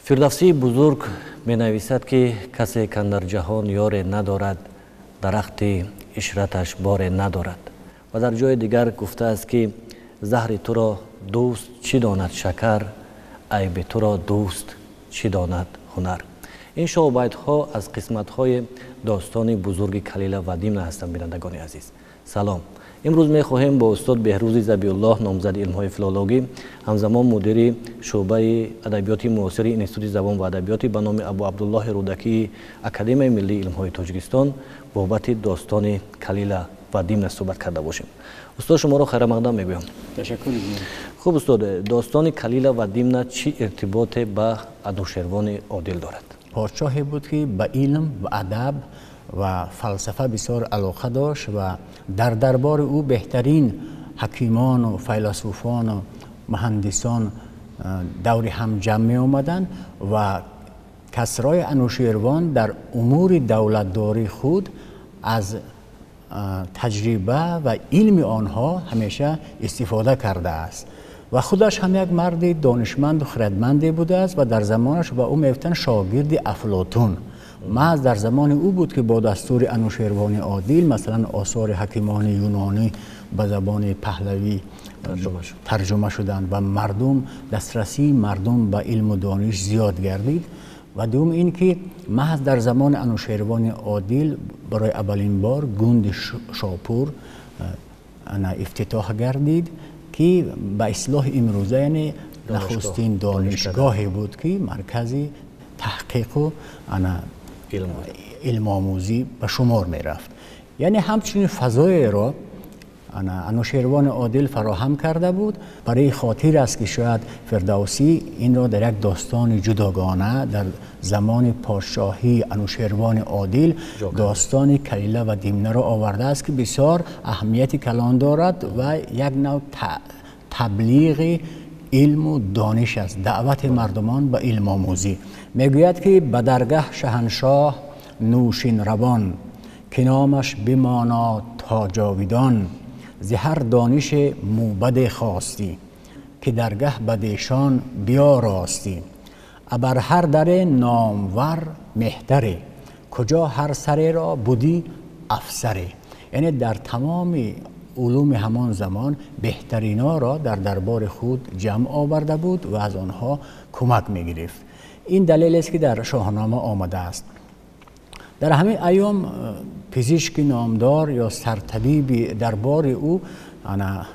Фирдавсии бузург менависад, ки касе кан дар ҷаҳон ёре надорад, дарахти ишраташ боре надорад. Ва дар ҷои дигар гуфтааст, ки заҳри туро дӯст чӣ донад шакар, айби туро дӯст чӣ донад ҳунар. Ин шоҳбайтҳо аз қисматҳои достони бузурги Калила ва Димна ҳастанд. Бинандагони азиз, салом. Имрӯз мехоҳем бо устод Беҳрӯзи Забиуллоҳ, номзади илмҳои филологӣ, ҳамзамон мудири шӯъбаи адабиёти муосири Институти забон ва адабиёти ба номи Абу Абдуллоҳи Рӯдакии Академияи миллии илмҳои Тоҷикистон бобати достони Калила ва Димна суҳбат карда бошем. Устод, шуморо хайрамақдам мегӯям. Ташаккур. Хуб, устод, достони Калила ва Димна чӣ иртиботе ба Анӯшервони Одил дорад? Подшоҳе буд, ки ба илм ва адаб ва фалсафа бисёр алоқа дошт ва дар дарбори ӯ беҳтарин ҳакимону файласуфону муҳандисон даври ҳам ҷамъ меомаданд ва Касрои Анӯшервон дар умури давлатдории худ аз таҷриба ва илми онҳо ҳамеша истифода кардааст. Ва худаш ҳам як марди донишманду хирадманде будааст ва дар замонаш ба ӯ мегуфтанд шогирди Афлотун. Маҳз дар замони ӯ буд, ки бо дастури Анӯшервони Одил, масалан, осори ҳакимони юнонӣ ба забони паҳлавӣ тарҷума шуданд ва мардум дастрасии мардум ба илму дониш зиёд гардид. Ва дуюм ин ки маҳз дар замони Анӯшервони Одил барои аввалин бор гунди Шопур ифтитоҳ гардид, ки ба ислоҳи имрӯза, яъне нахустин донишгоҳе буд, ки маркази таҳқиқу илмомӯзӣ ба шумор мерафт. Яъне ҳамчунин фазоеро Анӯшервони Одил фароҳам карда буд. Барои хотир аст, ки шояд Фирдавсӣ инро дар як достони ҷудогона дар замони подшоҳии Анӯшервони Одил достони Калила ва Димнаро овардааст, ки бисёр аҳамияти калон дорад ва як нав таблиғи илму дониш аст, даъвати мардумон ба илмомӯзӣ. Мегӯяд, ки ба даргаҳ шаҳаншоҳ Нӯшинравон, ки номаш бимонад то ҷовидон, зи ҳар донише мӯбаде хостӣ, ки даргаҳ бадешон биёростӣ. Абар ҳар даре номвар меҳтаре, куҷо ҳар сареро будӣ афсаре. Яъне дар тамоми улуми ҳамон замон беҳтариноро дар дарбори худ ҷамъ оварда буд ва аз онҳо кӯмак мегирифт. Ин далелест, ки дар Шоҳнома омадааст. Дар ҳамин айём пизишки номдор ё сартабиби дарбори ӯ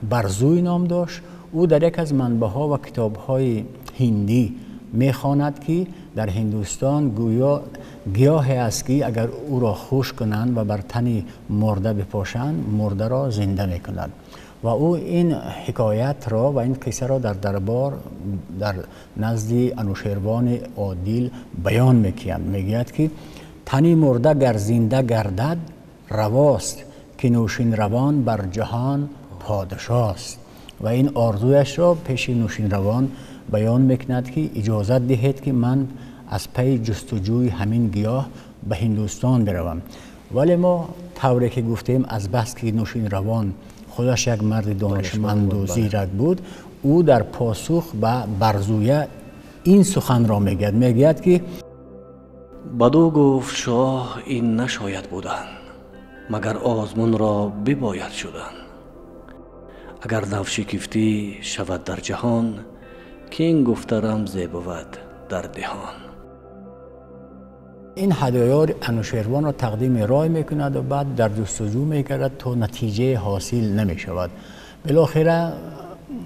Барзуй ном дошт. Ӯ дар як аз манбаъҳо ва китобҳои ҳиндӣ мехонад, ки дар Ҳиндустон гӯё гиёҳе аст, ки агар ӯро хушк кунанд ва бар тани мурда бипошанд, мурдаро зинда мекунад. Ва ӯ ин ҳикоятро ва ин қиссаро дар дарбор дар назди Анӯшервони Одил баён мекунад. Мегӯяд, ки тани мурда гар зинда гардад равост, ки Нӯшинравон бар ҷаҳон подшост. Ва ин орзуяшро пеши Нӯшинравон баён мекунад, ки иҷозат диҳед, ки ман аз пайи ҷустуҷӯи ҳамин гиёҳ ба Ҳиндустон биравам. Вале мо тавре ки гуфтем, аз бас ки Нӯшинравон худаш як марди донишманду зирак буд, ӯ дар посух ба Барзуя ин суханро мегӯяд. Мегӯяд, ки бадӯ гуфт шоҳ: ин нашояд будан, магар озмунро бибояд шудан. Агар навшикифтӣ шавад дар ҷаҳон, ки ин гуфта рамзе бувад дар деҳон. Ин ҳадоёри Анӯшервонро тақдими рой мекунад ва баъд дар ҷустуҷӯ мекард, то натиҷаи ҳосил намешавад. Билохира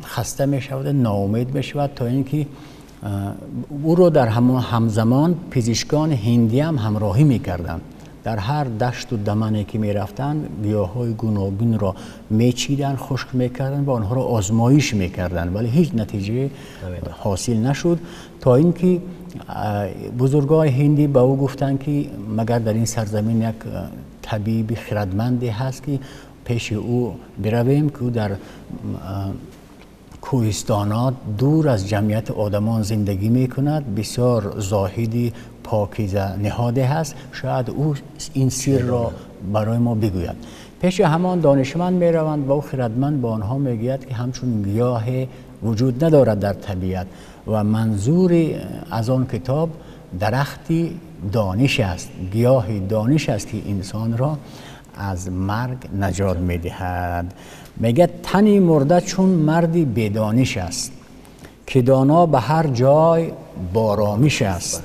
хаста мешавад, ноумед мешавад, то ин ки ӯро дар ҳамзамон пизишкони ҳиндӣ ҳам ҳамроҳӣ мекарданд. Дар ҳар дашту дамане ки мерафтанд, гиёҳҳои гуногунро мечиданд, хушк мекарданд ва онҳоро озмоиш мекарданд, вале ҳеҷ натиҷае ҳосил нашуд, то ин ки бузургоҳи ҳиндӣ ба ӯ гуфтанд, ки магар дар ин сарзамин як табиби хирадманде ҳаст, ки пеши ӯ биравем, ки ӯ дар кӯҳистонот дур аз ҷамъияти одамон зиндагӣ мекунад, бисёр зоҳиди покиза ниҳоде ҳаст, шояд ӯ ин сирро барои мо бигӯяд. Пеши ҳамон донишманд мераванд ва ӯ хирадманд ба онҳо мегӯяд, ки ҳамчун гиёҳе вуҷуд надорад дар табиат. ва манзури аз он китоб дарахти дониш аст, гиёҳи дониш аст, ки инсонро аз марг наҷот медиҳад. Мегӯяд тани мурда чун марди бедониш аст, ки доно ба ҳар ҷой боромиш аст.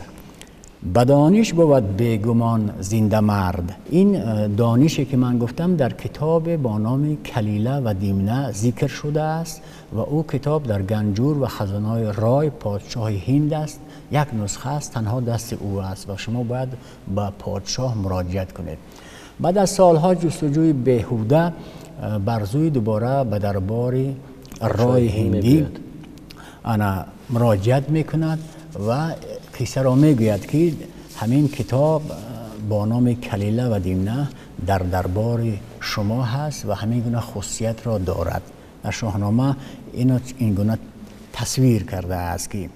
Ба дониш бувад бегумон зинда мард. Ин донише ки ман гуфтам дар китобе бо номи Калила ва Димна зикр шудааст ва ӯ китоб дар ганҷур ва хазинаҳои Рой подшоҳи Ҳинд аст. Як нусха аст, танҳо дасти ӯ аст ва шумо бояд ба подшоҳ муроҷиат кунед. Баъд аз солҳо ҷустуҷӯи беҳуда Барзуй дубора ба дарбори Рой ҳиндӣ муроҷиат мекунад ва қиссаро мегӯяд, ки ҳамин китоб бо номи Калила ва Димна дар дарбори шумо ҳаст ва ҳамин гуна хусусиятро дорад. Дар Шоҳнома ин гуна тасвир кардааст, ки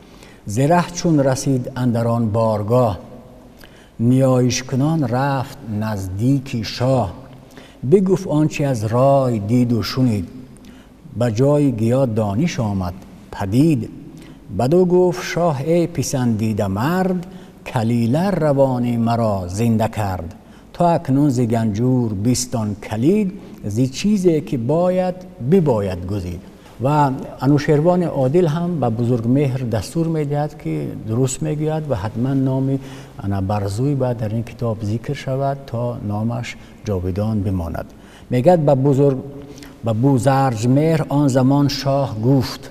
зираҳ чун расид андар он боргоҳ, ниёишкунон рафт наздики шоҳ, бигуфт он чи аз рой диду шунид, ба ҷои гиёҳ дониш омад падид. Баду гуфт шоҳ эй писандида мард, Калила равони маро зинда кард. То акнун зи ганҷур бистон калид, зи чизе ки бояд бибояд гузид. Ва Анӯшервони Одил ҳам ба Бузургмеҳр дастур медиҳад, ки дуруст мегӯяд ва ҳатман номи Барзуй бояд дар ин китоб зикр шавад, то номаш ҷовидон бимонад. Мегӯяд ба Бузарҷмеҳр он замон шоҳ гуфт,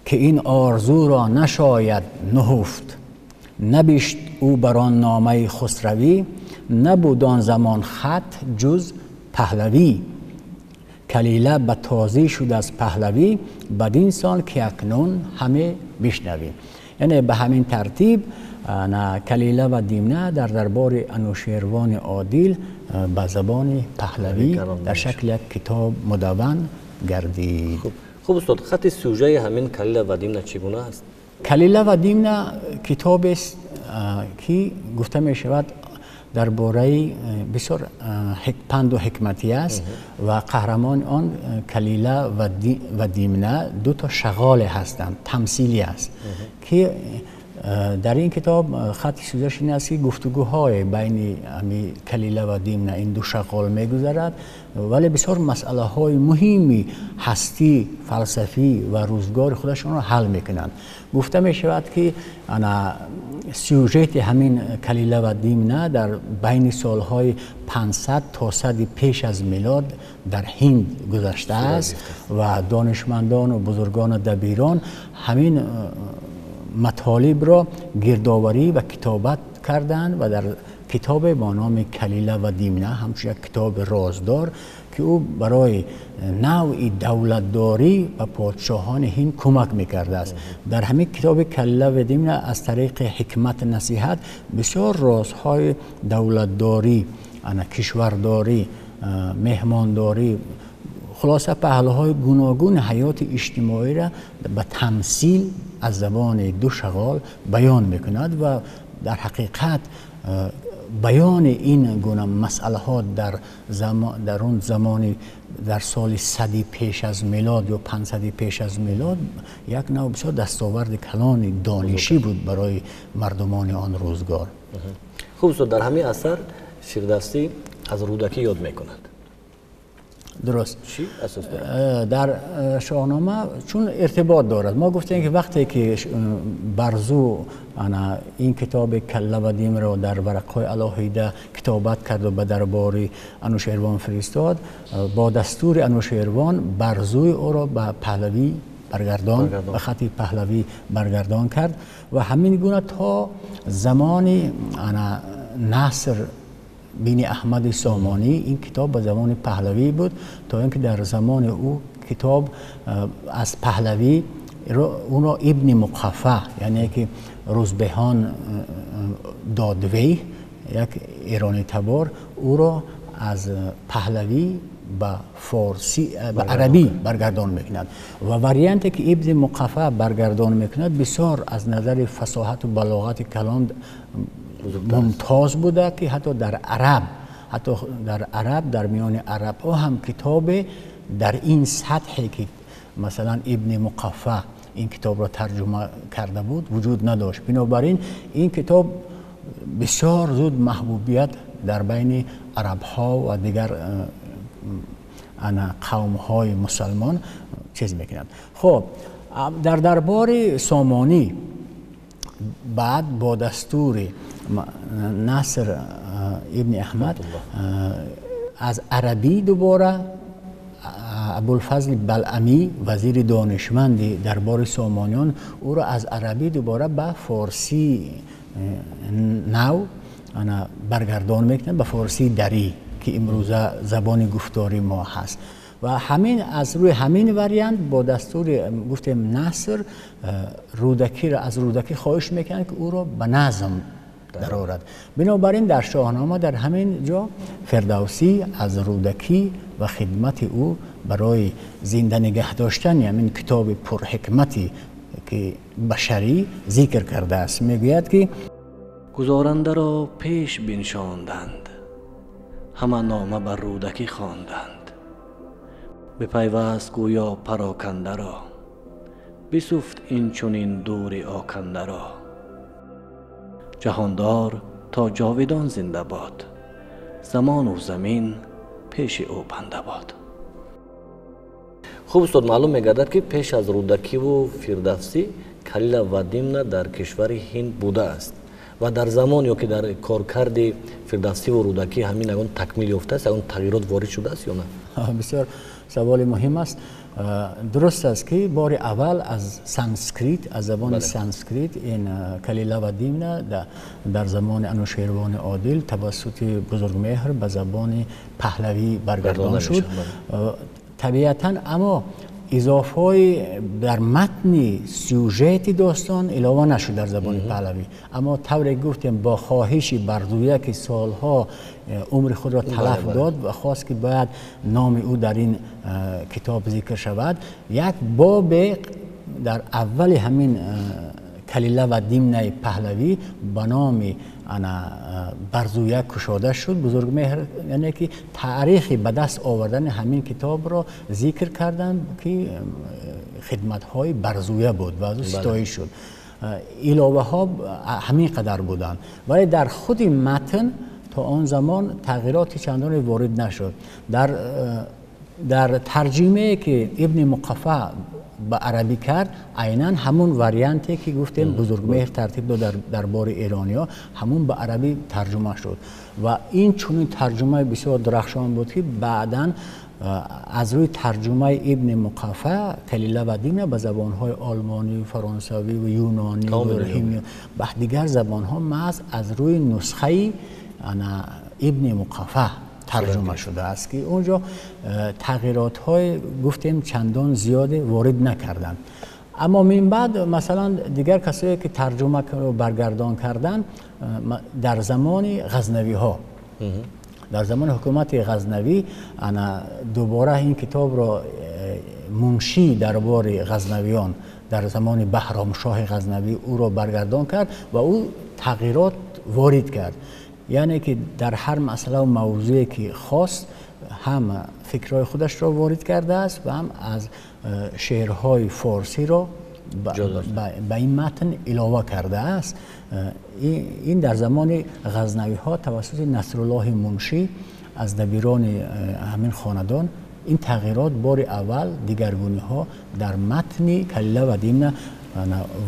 ки ин орзуро нашояд нуҳуфт. Набишт ӯ бар он номаи хусравӣ, набуд он замон хат ҷуз паҳлавӣ. Калила ба тозӣ шуд аз паҳлавӣ, бадин сон ки акнун ҳаме бишнавӣ. Яъне ба ҳамин тартиб Калила ва Димна дар дарбори Анӯшервони Одил ба забони паҳлавӣ дар шакли як китоб мудавван гардид. Хуб устод, хати сюжаи ҳамин Калила ва Димна чӣ гуна аст? Калила ва Димна китобест, ки гуфта мешавад дар бораи бисёр панду ҳикматӣ аст ва қаҳрамони он Калила ва Димна ду то шағоле ҳастанд, тамсилӣ аст, ки дар ин китоб хати сюжаш ин аст, ки гуфтугӯҳои байни Калила ва Димна ин ду шағол мегузарад, вале бисёр масъалаҳои муҳими ҳастӣ, фалсафӣ ва рӯзгори худашонро ҳал мекунанд. Гуфта мешавад, ки сюжети ҳамин Калила ва Димна дар байни солҳои 500 то 100 пеш аз милод дар Ҳинд гузаштааст ва донишмандону бузургону дабирон ҳамин матолибро гирдоварӣ ва китобат карданд ва дар китобе бо номи Калила ва Димна ҳамчун як китоби роздор, ки ӯ барои навъи давлатдорӣ ба подшоҳони Ҳинд кӯмак мекардааст. Дар ҳамин китоби Калила ва Димна аз тариқи ҳикмат насиҳат бисёр розҳои давлатдорӣ, кишвардорӣ, меҳмондорӣ, хулоса паҳлӯҳои гуногуни ҳаёти иҷтимоиро ба тамсил аз забони ду шағол баён мекунад ва дар ҳақиқат баёни ин гуна масъалаҳо дар он замони дар соли 100 пеш аз милод ё 500 пеш аз милод як нав бисёр дастоварди калони донишӣ буд барои мардумони он рӯзгор. Хуб устод, дар ҳамин асар Фирдавсӣ аз Рӯдакӣ ёд мекунад. Дуруст. Чӣ асос дорад? Дар Шоҳнома чун иртибот дорад. Мо гуфтем, ки вақте ки Барзу ин китоби Калила ва Димнаро дар варақҳои алоҳида китобат кард ва ба дарбори Анӯшервон фиристод, бо дастури Анӯшервон Барзуи ӯро ба паҳлавӣ баргардон, ба хати паҳлавӣ баргардон кард ва ҳамин гуна то замони Наср бини Аҳмади Сомонӣ ин китоб ба забони паҳлавӣ буд, то ин ки дар замони ӯ китоб аз паҳлавӣ ӯро Ибни Муқаффа, яъне ки Рӯзбеҳон Додвей, як эронитабор, ӯро аз паҳлавӣ ба форсӣ, ба арабӣ баргардон мекунад ва варианте ки Ибни Муқаффа баргардон мекунад бисёр аз назари фасоҳату балоғати калом мумтоз буда, ки ҳатто дар араб, дар миёни арабҳо ҳам китобе дар ин сатҳе ки масалан Ибни Муқаффа ин китобро тарҷума карда буд вуҷуд надошт. Бинобар ин ин китоб бисёр зуд маҳбубият дар байни арабҳо ва дигар қавмҳои мусалмон чиз мекунад. Хуб, дар дарбори Сомонӣ баъд бо дастури Наср ибни Аҳмад аз арабӣ дубора Абулфазли Балъамӣ, вазири донишманди дарбори Сомониён, ӯро аз арабӣ дубора ба форсии нав баргардон мекунад, ба форсии дарӣ ки имрӯза забони гуфтори мо ҳаст. Ва ҳамин аз рӯи ҳамин вариант бо дастури гуфтем Наср Рӯдакиро аз Рӯдакӣ хоҳиш мекунанд, ки ӯро ба назм дарорад. Бинобар ин дар Шоҳнома дар ҳамин ҷо Фирдавсӣ аз Рӯдакӣ ва хидмати ӯ барои зинда нигаҳ доштани ҳамин китоби пурҳикмате ки башарӣ зикр кардааст, мегӯяд ки гузорандаро пеш биншонданд, ҳама нома бар Рӯдакӣ хонданд, бипайваст гӯё парокандаро, бисуфт инчунин дури окандаро. Ҷаҳондор то ҷовидон зинда бод, замону замин пеши ӯ банда бод. Хуб устод, маълум мегардад ки пеш аз Рӯдакиву Фирдавсӣ Калила ва Димна дар кишвари Ҳинд будааст ва дар замон ё ки дар коркарди Фирдавсиву Рӯдакӣ ҳамин ягон такмил ёфтааст, ягон тағйирот ворид шудааст ё на? Бисёр саволи муҳим аст. Дуруст аст ки бори аввал аз санскрит, аз забони санскрит ин Калила ва Димна дар замони Анушервони Одил тавассути Бузургмеҳр ба забони паҳлавӣ баргардон шуд. Табиатан аммо изофҳои дар матни сюжети достон илова нашуд дар забони паҳлавӣ. Аммо тавре гуфтем бо хоҳиши Бардуя ки солҳо умри худро талаф дод ва хост ки бояд номи ӯ дар ин китоб зикр шавад, як бобе дар аввали ҳамин Калила ва Димнаи паҳлавӣ ба номи Барзуя кушода шуд. Бузургмеҳр яъне ки таърихи ба даст овардани ҳамин китобро зикр карданд ки хидматҳои Барзуя буд ва аз ӯ ситоиш шуд. Иловаҳо ҳамин қадар буданд, вале дар худи матн то он замон тағйироти чандоне ворид нашуд. Дар тарҷимае ки Ибни Муқаффа ба арабӣ кард, айнан ҳамун варианте ки гуфтем Бузургмеҳр тартиб дод дар дарбори эрониҳо, ҳамун ба арабӣ тарҷума шуд ва ин чунин тарҷумаи бисёр дурахшон буд ки баъдан аз рӯи тарҷумаи Ибни Муқаффа Калила ва Димна ба забонҳои олмонӣ, фаронсавӣ ва юнонӣ ва дигар забонҳо маҳз аз рӯи нусхаи Ибни Муқаффа тарҷума шудааст ки онҷо тағйиротҳои гуфтем чандон зиёде ворид накарданд. Аммо мин баъд масалан дигар касое ки тарҷума баргардон карданд дар замони ғазнавиҳо, дар замони ҳукумати Ғазнавӣ дубора ин китобро мунши дарбори ғазнавиён дар замони Баҳромшоҳи Ғазнавӣ ӯро баргардон кард ва ӯ тағйирот ворид кард. Яъне ки дар ҳар масъала ва мавзӯе ки хост ҳам фикрҳои худашро ворид кардааст ва ҳам аз шеърҳои форсиро ба ин матн илова кардааст. Ин дар замони ғазнавиҳо тавассути Насруллоҳи Муншӣ аз дабирони ҳамин хонадон ин тағйирот бори аввал дигаргуниҳо дар матни Калила ва Димна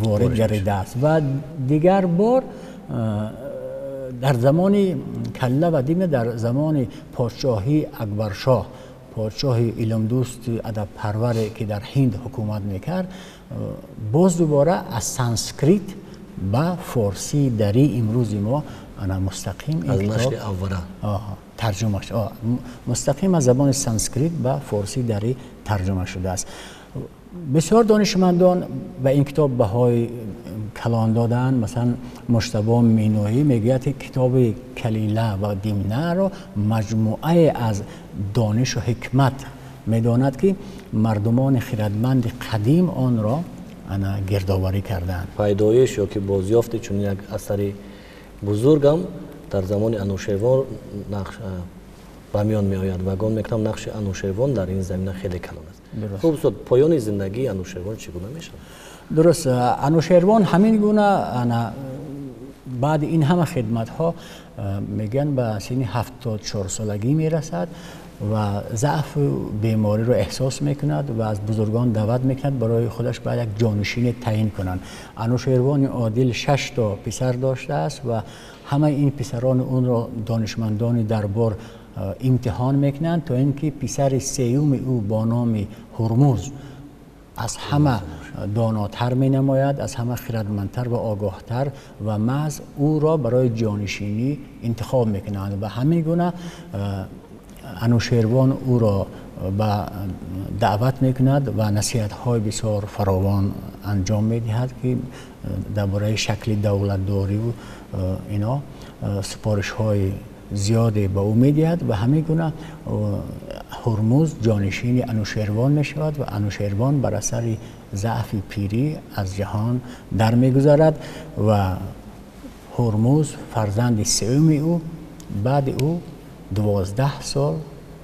ворид гардидааст ва дигар бор дар замони Калила ва Димна дар замони подшоҳии Акбаршоҳ, подшоҳи илмдӯсти адабпарваре ки дар Ҳинд ҳукумат мекард, боз дубора аз санскрит ба форсии дарӣ имрӯзи мо мустақим аз нашри аввала тарҷума мустақим аз забони санскрит ба форсии дарӣ тарҷума шудааст. Бисёр донишмандон ба ин китоб баҳои калон доданд. Масалан Муҷтабо Миноӣ мегӯяд ки китоби Калила ва Димнаро маҷмӯае аз донишу ҳикмат медонад ки мардумони хирадманди қадим онро гирдоварӣ карданд. Пайдоиш ё ки бозёфти чунин як асари бузургам дар замони Анушервон нақш Ба миён меояд ва гумон мекунам, нақши Анӯшервон дар ин замина хеле калон аст. Хуб, устод, поёни зиндагии Анӯшервон чӣ гуна мешавад? Дуруст, Анӯшервон ҳамин гуна баъди ин ҳама хидматҳо, мегӯянд, ба синни 74 солагӣ мерасад ва заъфу бемориро эҳсос мекунад ва аз бузургон даъват мекунад, барои худаш бояд як ҷонишине таъйин кунанд. Анӯшервони Одил шаш то писар доштааст ва ҳамаи ин писарони онро донишмандони дарбор имтиҳон мекунанд, то ин ки писари сеюми ӯ бо номи Ҳурмуз аз ҳама донотар менамояд, аз ҳама хирадмандтар ва огоҳтар, ва маҳз ӯро барои ҷонишинӣ интихоб мекунанд. Ва ҳамин гуна Анӯшервон ӯро ба даъват мекунад ва насиҳатҳои бисёр фаровон анҷом медиҳад, ки дар бораи шакли давлатдориву ино супоришҳои зиёде ба ӯ медиҳад. Ва ҳамин гуна Ҳурмуз ҷонишини Анӯшервон мешавад ва Анӯшервон бар асари заъфи пирӣ аз ҷаҳон дар мегузарад ва Ҳурмуз, фарзанди сеюми ӯ, баъди ӯ 12 сол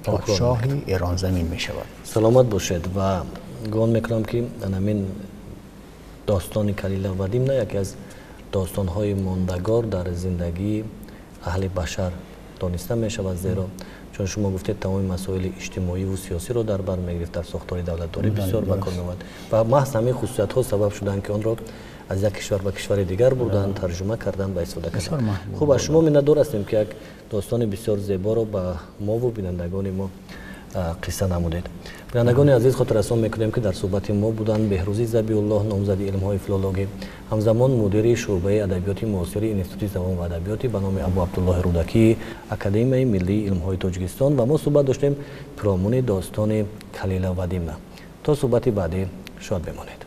подшоҳи Эронзамин мешавад. Саломат бошед. Ва гумон мекунам, ки ҳамин достони Калила ва Димна яке аз достонҳои мондагор дар зиндагии аҳли башар дониста мешавад, зеро чун шумо гуфтед, тамоми масоили иҷтимоиву сиёсиро дар бар мегирифт, дар сохтори давлатдорӣ бисёр ба кор меомад ва маҳз ҳамин хусусиятҳо сабаб шуданд, ки онро аз як кишвар ба кишвари дигар бурданд, тарҷума карданд ва истифода карданд. Хуб, аз шумо миннатдор ҳастем, ки як достони бисёр зеборо ба мову бинандагони мо қисса намудед. Бинандагони азиз, хотиррасон мекунем, ки дар суҳбати мо буданд Беҳрӯзи Забиуллоҳ, номзади илмҳои филологӣ, ҳамзамон мудири шӯъбаи адабиёти муосири Институти забон ва адабиёти ба номи Абу Абдуллоҳи Рӯдакии Академияи миллии илмҳои Тоҷикистон, ва мо суҳбат доштем пиромуни достони Калила ва Димна. То суҳбати баъдӣ шод бимонед.